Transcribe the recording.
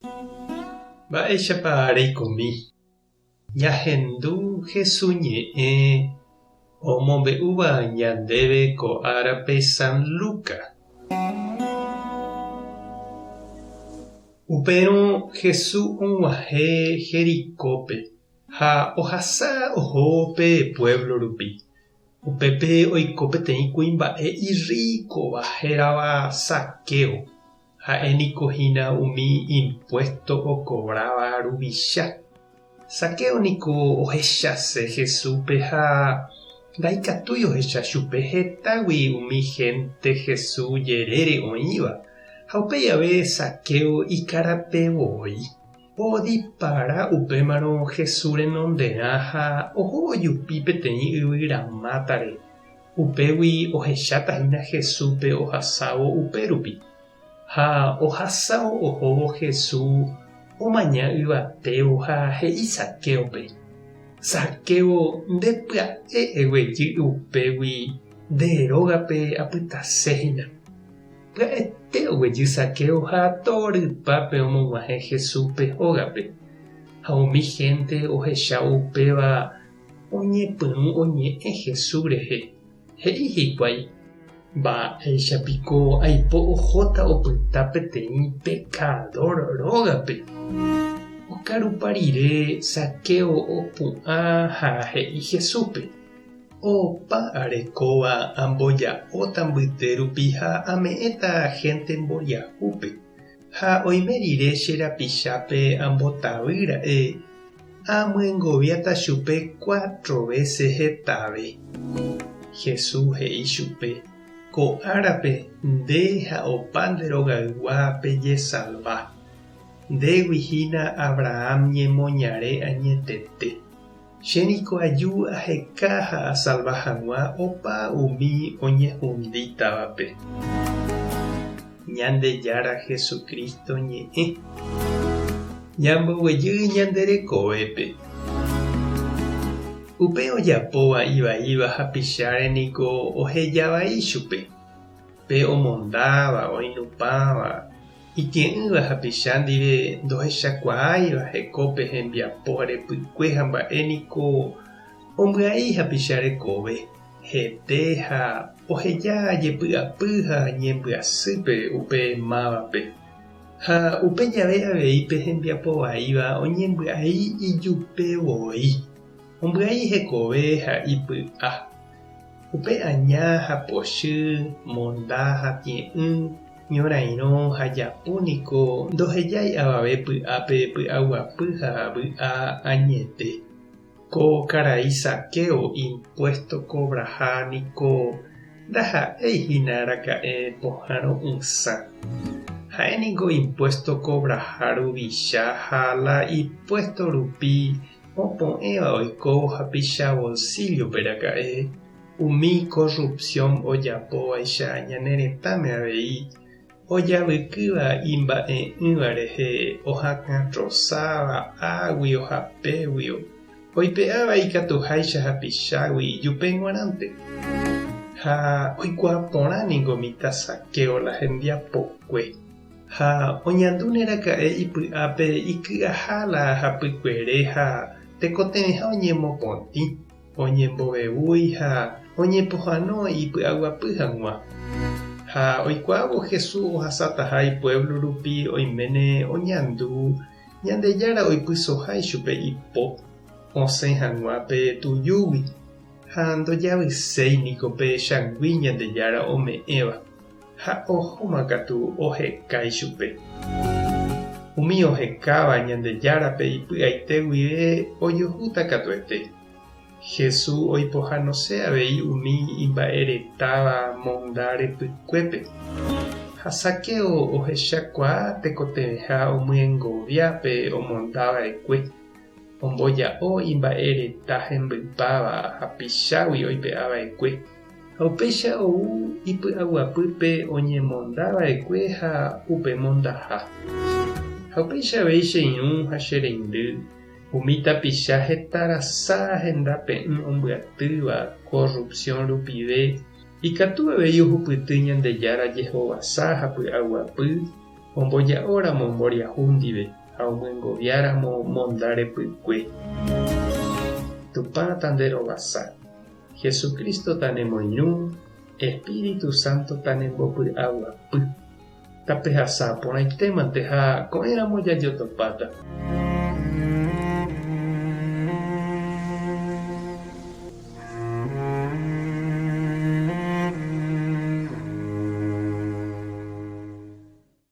Mba'éichapa reikomi? Ñahendu Hesu ñe'ẽ omombe'úva ñandéve ko árape San Luca. Upérõ Hesu og̃uahẽ Jericópe ha ohasa oho pe puévlo rupi. Upépe oiko peteĩ kuimba'e irríkova hérava Zaqueo. Ha'e niko hína umi impuésto okovráva ruvicha. Zaqueo niko ohechase Jesúspe ha ndaikatúi ohecha chupe hetágui umi hénte Jesús jerére oĩva, ha upéi ave Zaqueo ikarape voi. Odipara upémarõ Jesús renonderã ha oho ojupi peteĩ yvyramátare. Upégui ohecháta hína Jesúspe ohasávo upérupi. Ha ohasávo ohóvo Jesús omaña yvatévo ha he'i Zaquéope, Zaqueo, nde pya'e eguejy upégui nde rógape apytase hína. Pya'ete oguejy Zaqueo ha torypápe omog̃uahẽ Jesúspe hógape. Ha umi hénte ohechávo upéva Oñepyrũ oñe'ẽ Jesús rehe, he'i hikuái, Mba'éicha piko aipo ohóta opyta peteĩ pekadór rógape? Okarupa rire Zaqueo opu'ã ha he'i Jesúspe, Opa arekóva amboja'óta mbyte rupi ha ame'ẽta hénte mboriahúpe. Ha oime rire che rapichápe ambotavy ra'e, amyengoviáta chupe cuatro vése hetave. Jesús he'i chupe, Ko árape nde ha opa nde rogaygua pejesalva. Ndégui hína Abraham ñemoñare añetete. Che niko aju aheka ha asalva hag̃ua opa umi oñehundítavape. Ñandejára Jesucristo ñe'ẽ. Ñamboguejy ñande rekovépe. Upe ojapóva ivaíva hapicháre niko oheja vai chupe. Pe omondáva, oinupãva, itie'ỹva hapicha ndive ndohechakuaáiva hekópe hembiapo repykue ha mba'e niko ombyai hapicha rekove, hete ha oheja jepy'apy ha ñembyasýpe upe mávape. Ha upe jave avei pe hembiapo vaíva oñembyai ijupe voi, ombyai hekove ha ipy'a. Upe aña ha pochy, monda ha tie'ỹ, ñorairõ ha japu niko ndohejái avave py'ápe py'aguapy ha vy'a añete. Ko karai Zaqueo impuesto cobraha niko ndaha'éi hína raka'e pohãro'ysã. Ha'e niko impuesto cobraha ruvicha ha la ipuesto rupi Opo'ẽva oikóvo hapicha bolsillo-pe raka'e, umi corrupción ojapóvaicha ñane retãme avei, ojavykýva imba'e'ỹva rehe ohakãtrosáva águio ha péguio, oipe'áva ikatuháicha hapichágui ijupe g̃uarãnte. Ha oikuaa porã ningo mitã Zaqueo la hembiapokue. Ha oñandúne raka'e ipy'ápe iky'aha la hapykuere ha tekotevẽha oñemopotĩ, oñembovevúi ha oñepohãno ipy'aguapy hag̃ua. Ha oikuaávo Jesús ohasataha ipuévlo rupi oiméne oñandu Ñandejára oipysoha ichupe ipo osẽ hag̃ua pe tujúgui, ha ndojavyséi niko pe changui Ñandejára ome'ẽva. Ha ohóma katu oheka ichupe. Umi ohekáva Ñandejárape ipy'aite guive ojuhúta katuete. Jesús oipohãnose avei umi imba'eretáva monda repykuépe. Ha Zaqueo ohechakuaa tekotevẽha omyengovia pe omonda va'ekue, omboja'o imba'ereta hembypáva hapichágui oipe'a va'ekue. Ha upéicha ou ipy'aguapýpe oñemonda va'ekue ha upe mondaha. Ha upéicha avei che irũ ha che reindy, umi tapicha heta rasa hendape'ỹ ombyatýva corrupción rupive, ikatu avei ohupyty Ñandejára jehovasa ha py'aguapy. Omboja'óramo mboriahu ndive ha omyengoviáramo monda repykue. Tupã tanderovasa. Jesucristo tanemoirũ, Espíritu Santo tanembopy'aguapy. Tapehasa porãitémante ha ko'ẽramo jajotopáta.